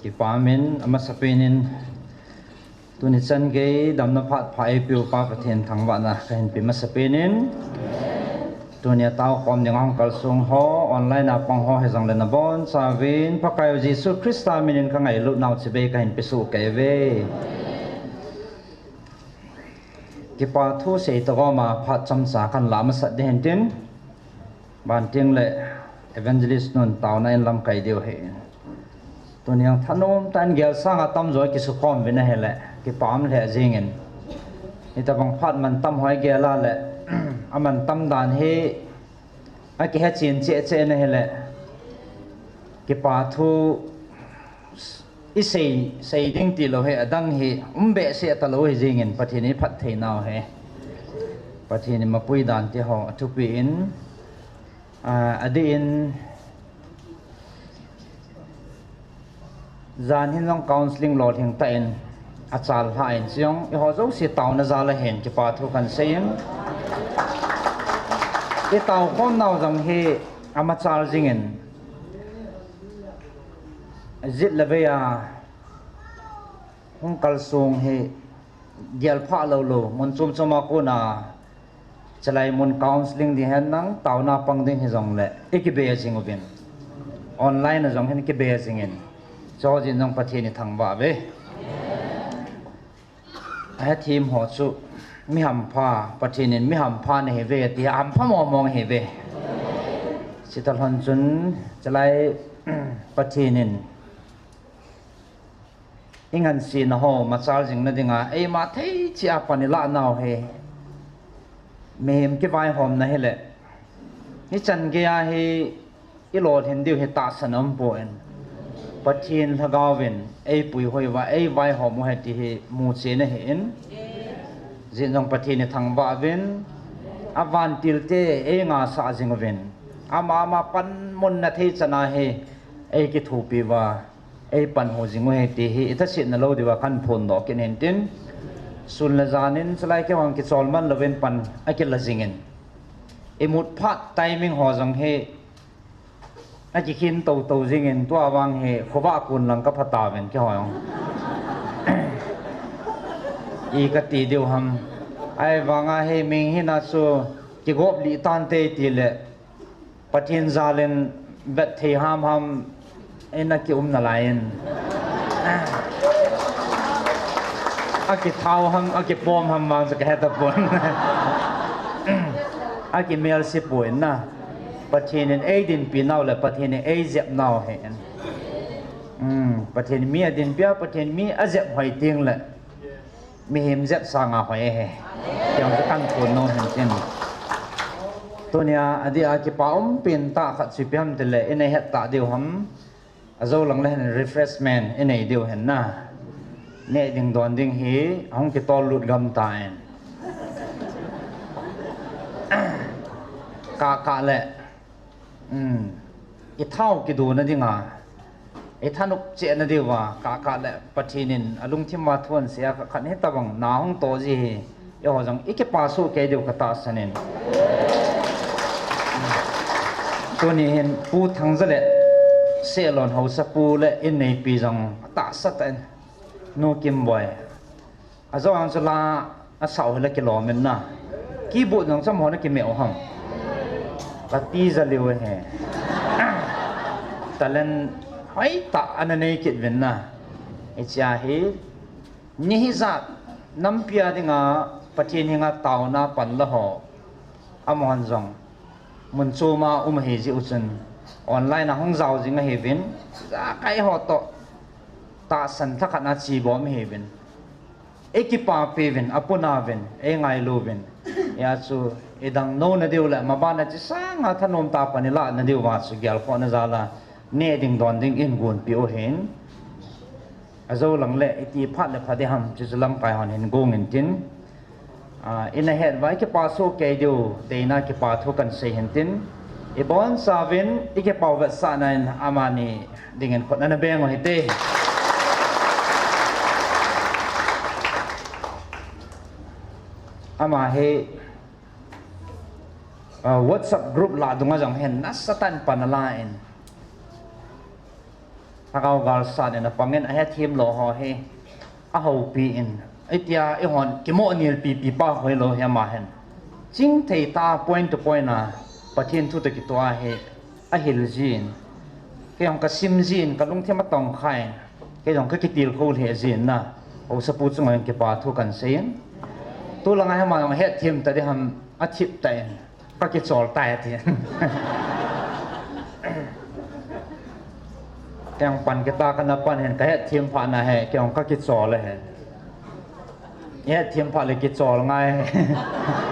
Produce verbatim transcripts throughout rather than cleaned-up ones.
Kipa min, amasapen in tuni chan gei damna phat pha eipeu Pa Pathen thangvahna kahin pe masapen in, tuni a taokhom ding a hung kalsong ho, online a pang ho hijongle nabonchauvin Pakai u Jesu Christa min in kangailutnau chibai kahin pe soh kei uve. Kipa thu sei tagom a phat chomcha kahin lah masat ding hintin, banting le evangelist nun taona in lamkai diu ahi. Tuni a thanom tah in gel sanga tamjo kisukhom uvin ahile, kipa um lheh jengin. Hitabang phat mantam ho igel a le, amantam dan hi akihechen cheh cheh in ahile, kipa thu isei, sei ding tilou hi adang hi um behseh talou hi jengin, Pathen in phattheinau hi, Pathen in mapui dan tiho athupi in, a, adih in, jan hin jong counselling lolhing tah in achalhah in, chujong eiho jouse taona jal ahin kipa thu kahin sei in, itaokhomnau jong hi amachal jingin, jet le vei a hung kalsong hi gelphah lou lou, mun chom chom a kona, chalai mun counselling ding hen lang, taona pang ding hijongle ikibe jing uvin, online a jong hin kibe jingin, chujin jong Pathen ithangvah uve. Ahethem ho chu mi hampha, Pathen in mi hampha nahiuve ati, hampha mong mong ahiuve. Chuti lhon chun chalai Pathen in ingansena ho machal jingna dinga eima thei cheh a pan ilahnau hi, mihem kivaihomna hile, hichan geiya hi ilolhin diu hi tahsan aumpoi. Pathen Lhagaovin eipuihoi uva eivaihom u ahi ti hi muchen ahin, jin jong Pathen ithangvah uvin, avantilte eingasah jing uvin, ama ama panmun na thei chana hi eikithopi uva eipanhu jing u ahi ti hi ithasetna lou diuva kahin phondoh kit in tin, sun le jan in chalai keiho jong kichol man louvin pan akila jingin, imut phat timing ho jong hi akikhin toto jingin, tua vang hi khovah kon lang kapha tauvin keiho jong, i kati diu ham, ahivanga hi mihina chu kigop lih tante tile, Pathen jal in vet thei ham ham in akium nalai in, akithao ham akipom ham vang chu kahetapon, akimelse poi na. Pathen in eidinpi nau le Pathen in eijep nau ahin, Pathen mi adinpi a, Pathen mi ajep hoi tengle mihem jep sanga hoi ahi, ti jong chu kahin phondoh nom hin tin. Tunia adih a kipa umpen tah khat chu ipi ham tile, inei het tah diu ham, ajou lang le hin refreshment inei diu hin na, neh ding don ding hi ahung kitol lut gam tan, kah kah le ithao kidona dinga, ithanop chehna diuva kah kah le Pathen in alungthim uva thu ahinsei a, khat khat hitobang na hung toh ji hi eiho jong ikipa soh kei diu katahsan in, tuni hin Pu Thangja le Sehlon haosapu le inneipi jong atahsa tah in, Nu Kimboi, ajou ang chu la asah u hile kilom in na, keyboard jong chu amaho ana kimeh u ham, katija leu ahi. Talent hoitah ana nei kit uvin na, hichea hi ni hijat nampi a dinga Pathen henga taona pan la ho, amahon jong mun choma um ahi jeh u chun online a hung jao jing ahiuvin, ijakai ho toh tahsan lhakhat a chibom ahiuvin, ikipapi uvin, apuna uvin, eingailu uvin. Hijeh chun idang nouna diu le maban a hiche sanga thanom tah a pan ilahna diuva chu gelkhohna jal a neh ding don ding ihin gonpeh u ahin, ajou lang le iti phat le pha ding ham, chuchu lamkai hon hin gong in tin, ina het uva ikipa soh kei diu deina kipa thu kahin sei hin tin, ibonchauvin ikipao vetsahna in amani dingin khut ana beng u hite. Ama hi WhatsApp group lah dunga jong hin nasatah in pan ala in, Lhagao galsat in apangin ahethem lou ho hi ahoupi in, itia ihon kimoh nilpi pi pa hoilou hi ama hin. Chingthei ta point to point a Pathen thu toh kitoh a hi ahil jin. Kei jong kasim jin, kalungthim atongkhan. Kei jong kakitilkhou lheh jin na. Haosapu chunga jong kipa thu kahin seiyin. Tulanga hi ama jong hethem ta ding ham athip tan. Kakichol tai ati. Kei jong pan kita kana pan hin kahethem phat na hi, kei jong kakichol ahi. Hethem phat le kichol ngai.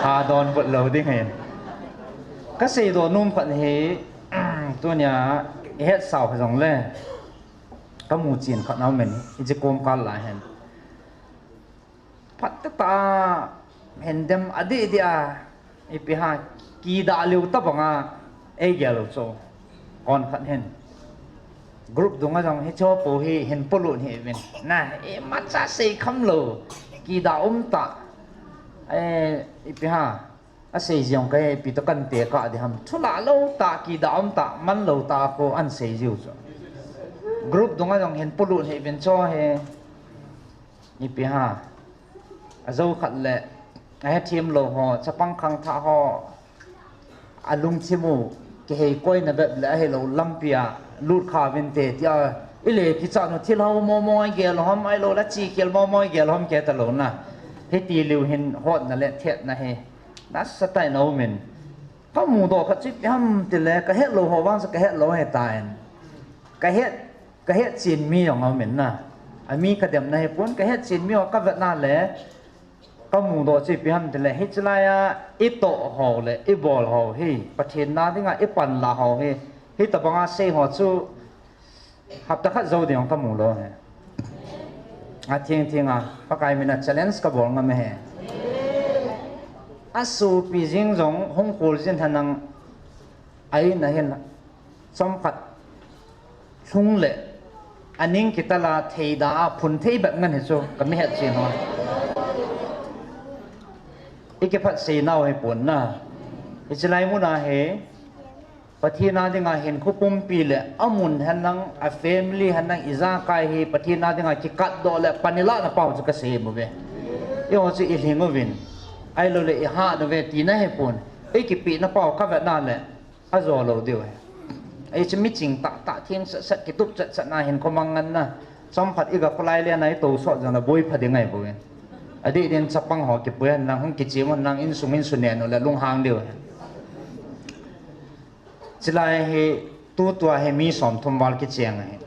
Hadon but lou ding ahi. Kaseidoh nom khat hi, tunia ihetsau hijongle kamu chen khat aumin, hiche kom kal lai hin. Phat tah a hin dem adih dih a, ipi ham, kidah lou tabanga eigel u chu. Kon khat hin. Group dunga jong hicheho pou hi hin polut hih uvin. Na, imacha seikham lou. Kidah um tah. E, ipi ham. Asei jong kahe, ipi toh kantekah ding ham. Thulah lou tah, kidah um tah, man lou tah a kon sei jiu chu. Group dunga jong hin polut hih uvin chu hi. Ipi ham. Ajou khat le, ahethem lou ho, chapang khangthah ho, alungthim u, kihei koina bep le ahilou lampi a lut kha uvinte, tia, ile kichat u thil ho momo igel u ham, ahilou le chi khel momo igel u ham kiti lou na. Hiti leu hin hotna le thetna hi nasatah in aumin. Kamudoh khat chu ipi ham tile, kahet lou ho vang chu kahet lou ahitan. Kahet, kahet chen mi jong aumin na. Ami kademna hipon, kahet chen mi ho kavetna le, kamudoh chu ipi ham tile, hichelai a itoh ho le ibol ho hi, Pathen na dinga ipanlah ho hi, hitabanga sei ho chu, hapta khat jou ding kamu lou ahi. Atheng theng a, Pakai mina challenge kabol ngam ahi. Asopi jeng jong hung khol jin henlang, a-in a hin chomkhat lhung le, aning kital a theida a phun thei bep ngen hi chu, kamihet chen ho. Ikiphatsei nau hipon na. Hichelai muna hi, Pathen a dinga hinkho pumpi le amun henlang, a family henlang, ijakai hi Pathen a dinga kikatdoh le pan ilahna pau chu kasei uve. Eiho chu ilhing uvin, ahilou le ihat uve tina hipon. Ikipehna pau kavetna le ajo lou diu ahi. Ei chu miching tahtah, theng sat sat, kitup chat chat na hinkho mangnganna. Chomkhat iga kholai le na itousot jong le boipha ding ahi bouve. Adeh din chapang ho kipui henlang, hung kichem henlang, insung in sunen u le lunghang diu ahi. Chulai hi tutua hi mi somthum val kicheng ahi.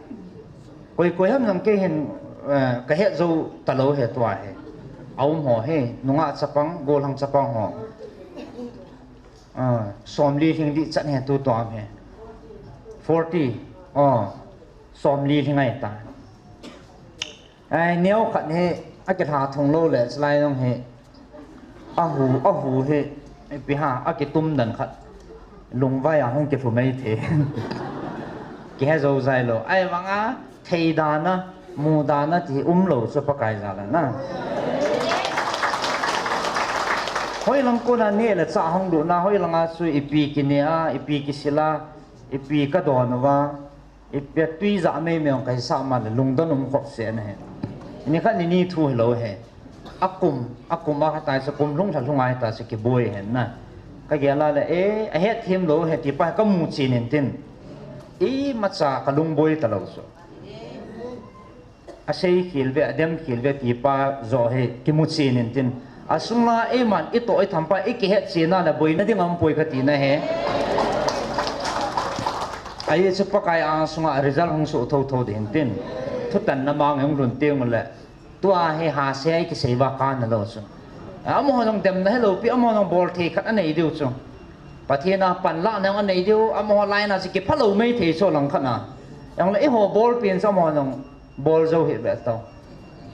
Koi koi ham jong kei hin, eh, kahet jou talou ahi tua hi. Aum ho hi, nungah chapang, gollhang chapang ho. Ah, somli lhing ding chan ahi tutua hi. Forty. Oh, somli lhing ahitai. Ai, neo khat hi akilha thung lou le, chulai jong hi. Ahu, ahu hi, ipi ham, akitum dan khat. Lungvai a hung kilhu mai thei. Kihe jou jai lou. Ahivanga, thei dan a, mu dan a ti um lou chu Pakai jal a na. Hoilang kona neh le chah hung lut na, hoilanga chu ipi kineh a, ipi kisil a, ipi kadon uva. Ipi a tui jah mei mei jong kahisah ma le lungdon um khop se na hi. Nikhat nini thu hilou hi. Akum, akum a khat a chu kum lhung lha lhung a hita chu kiboi hen na. Kagel a le, eh, ahetthem lou hi ti pa hi kamu chen in tin. Imacha kalung boi talou chu. Asei khel ve, adem khel ve ti pa joh hi kimu chen in tin. Asung la eiman itoh itham pa ikihet chen a le boina ding aumpoi kati na hi. Ahi chu Pakai angsunga result hung soh thotho ding hin tin. Thutanna mang hung lhun teng ule. Tua hi hase a ikisei va kana lou chu. Amaho jong demna hilou pi, amaho jong bol thei khat anei diu chu. Pathen a panlahna jong anei diu, amaho laina chu kiphalou mei thei chu langkhat na. Jongle eiho bolpi in chu amaho jong bol jou hih ve tao.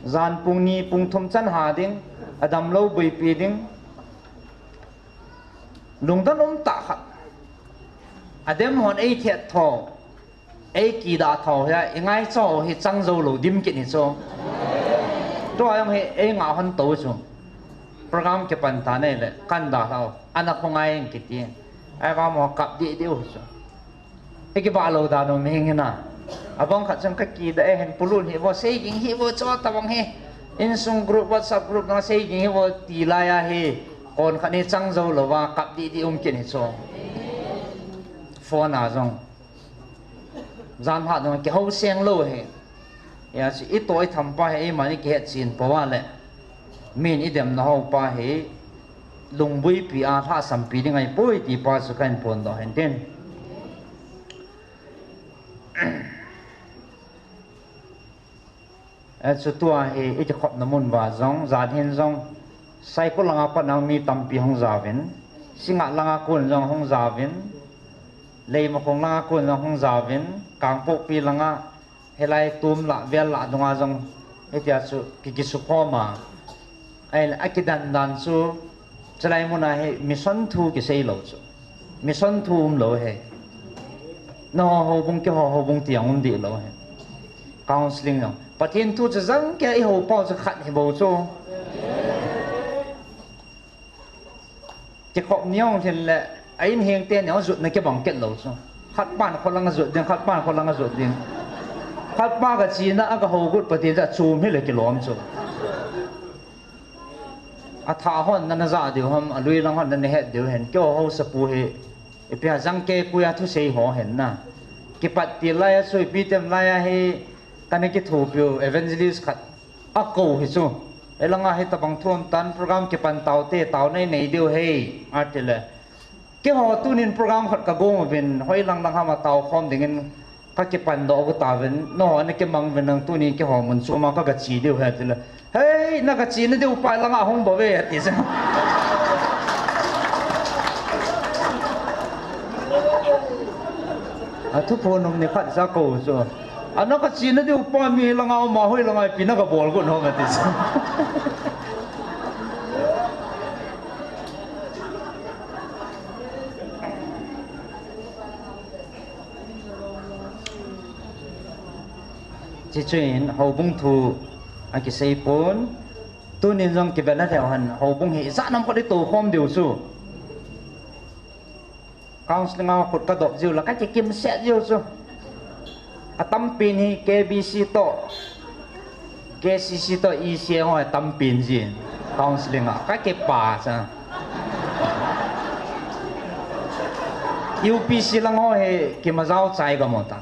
Jan pung ni pung thum chan ha ding, adamlou boipi ding. Lungdon um tah khat. Adem hon eithet tho, eikidah tho hi a, ingaicha hi chang jou lou dim kit hi chu. Tua jong hi eingah hon tou chu. Program kipan ta nei le, kan dalhau, ana khongai in kiti. Ahivang amaho kap dih diu chu. Ikibah lou dan u mihing hina. Abang khat chang ka kida e hen pulun hi vo, sei ging hi vo, cho tabang hi. Insung group, WhatsApp group na sei ging hi vo, ti lai a hi. Kon khat ni chang zo lo va, kap di di um kin hi cho. Phone a zong. Zan ha dong ki ho seng lo hi. Ya si i to i tham pa hi, i mani ki het sin pa va le. Min i dem na ho pa hi. Lungbui pi a hla sampi ding ai pui ti pa su kan pon do hen tin. Eh, chu tua hi i kikhopna mun va zong, zan hin zong, Saikul langa pat nang mi tampi hong zauvin, Singa langa kun zong hong zauvin, Leimakhong langa kun zong hong zauvin, Kangpokpi langa, helai tum la, vel la dunga zong, hitia chu, ki, kisukhoma. Ai, a kidan dan chu, chulai muna hi mission thu kisei lo chu. Mission thu um lo he. No ho bung ki ho ho bung tiang um di lo he. Counseling no. Pathian thu chu zang ke i ho pau chu khat hi bo chu. Kikhop niong thin le a in heng te niong zut na kibang ket lo chu. Khat pan kho lang zut ding, khat pan kho lang zut ding. Khat pa ka china a ka ho gut Pathian cha chum hi le kilom chu. A tha hon na na za diu ham, a lui lang hon na na het diu hen, keo ho sapu hi, i pia zang ke kuya thu sei ho hen na. Kipat ti lai a sui pi tem lai a hi, ka na ki thu piu evangelist khat a ko hi chu. E langa hi tabang thuam tan program kipan tau te, tau nei nei diu hei, a ti le. Keiho tunin program khat ka gong uvin, hoi lang lang hama tau khom dingin ka kipan doh gu tauvin, no, ana kimang uvin nang tuni keiho mun chu ma ka ga chi diu he tile. Hei, na ga chi na diu pa langa hung bo ve, ati sa. A thu phun um ni khat sa ko chu. Ana ka chi na diu pa mi langa ma hoi langa pi na ga bol gu no ma ti sa. Chichuin, houbung thu a kisei pon. Tunin zong kivelna theu han, houbung hi zan nam khat i to khom diu chu. Counseling a khut ka dop ziu la, ka kikim set ziu chu. A tampin hi K B C to, K C C to E C A ho a tampin zin. Counseling a, ka kipa sa. U P C lang ho he kimazau chai ga mo ta.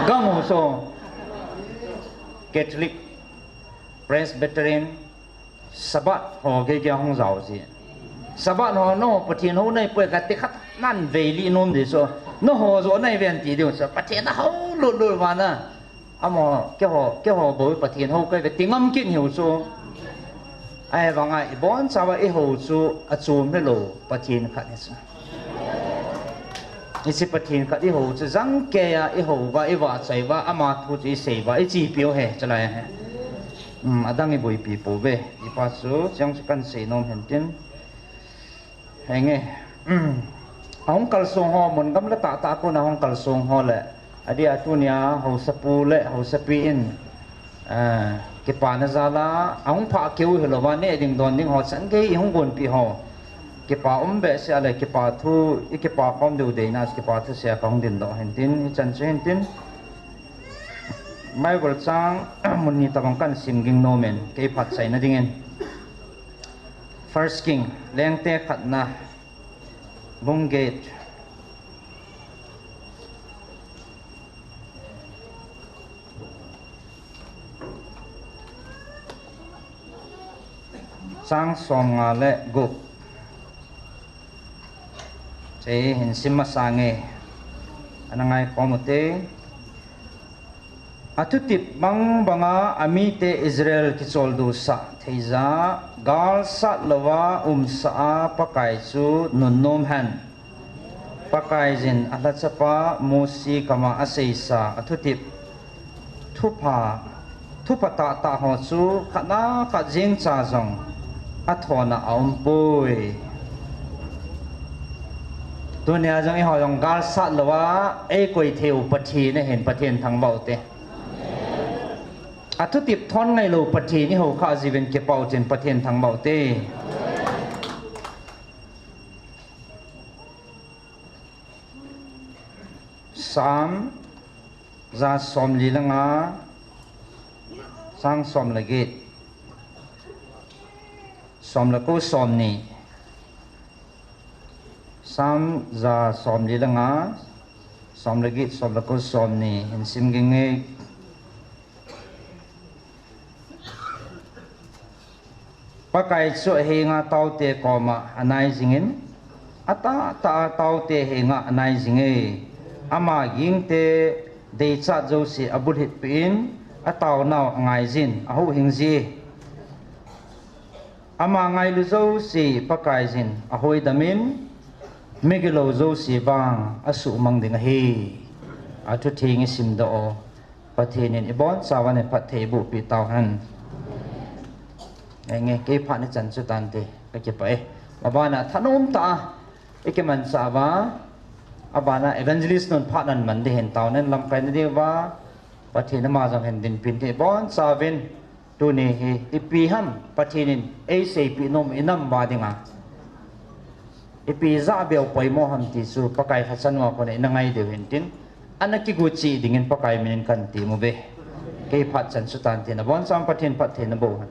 Gang ho so Catholic, Presbyterian, Sabbath ho gei gei hong zau zi. Sabbath ho no, Pathian ho nei poi ka ti khat nan vei li nom di so. No ho zo nei ven ti diu so. Pathian a ho lut lut vana. Amo, keiho, keiho bo Pathian ho kai ve ti ngam kin hiu so. Ai vanga i bon chawa i ho chu a chum hi lo Pathian khat hi so. I si Pathian khat i ho chu zang kei a i ho va, i va chai va, ama thu chu i sei va, i chi piu he, chalai he. Um, adang i boipi po ve, i pa chu, chiang chu kan sei nom hen tin. Henge, um, a hong kal sung ho, mun gam la ta ta ko na hong kal sung ho le, a dia tunia, hausa pu le, hausa pi in, Ah, kipa na zala, a hung pha keu hi lo va, ne ding don ding ho, chan gei i hung gon pi ho. Kipa um be se ale, kipa thu, i kipa khom deu dei na, kipa thu se ka hung din do hen tin, i chan chu hen tin. Bible chang, mun ni tabang kan sim ging no men, kei phat sai na ding in. First King, Lengte khat na, bung get. Chang som nga le gup. Che hin sim masa nge. Ana ngai khom u te. A thutip bang banga a mite Israel kicholdo sah thei za, gal sat lova um sa a Pakai chu nunnom hen. Pakaiyin a lhachapa Mosi kama a seisa a thutip thupha, thupha tahtah ho chu khatna khat jingcha jong a thona a umpoi. Tunia jong eiho jong gal sat lova ei koi thei u Pathen ahin, Pathen thangvah u te. A thutip thon ngai lo Pathen i ho kha jiuvin kipau chin Pathen thangvah u te. Psalm Za somli le nga, sang som le get, som le ko somni. Sam za somli le nga, som le get, som le ko somni. Hin sim ging e. Pakai chu ahenga taote koma anai jingin, atahtah a taote henga anai jinge. Ama gingte deichat jouse abulhitpeh in, ataonau angaijin, ahuhhing ji. Ama ngailu jouse Pakaiyin ahoidamin, migilou jouse vang asuhmang ding ahi. Athutheng isimdoh u, Pathen in ibonchauva eiphatthei eibohpeh tauhen. Nge, nge, kei phat nichan chu tante, kakipah e. Abana thanom tah a ikimanchah uva, abana evangelist nun phat naman ding ahin, taona lamkai nadiuva Pathen ama jong hin dinpin tin ibonchauvin, tuni hi ipi ham Pathen in eiseipeh nom inam uva dinga, ipi jabeu poimo ham ti chu Pakai lhacha nua kona ina ngai diu hintin, ana kigo cheh dingin Pakai minin kahin tem uve. Kei phat chan chu tante, nabonchauvin Pathen phatthei naboh hen.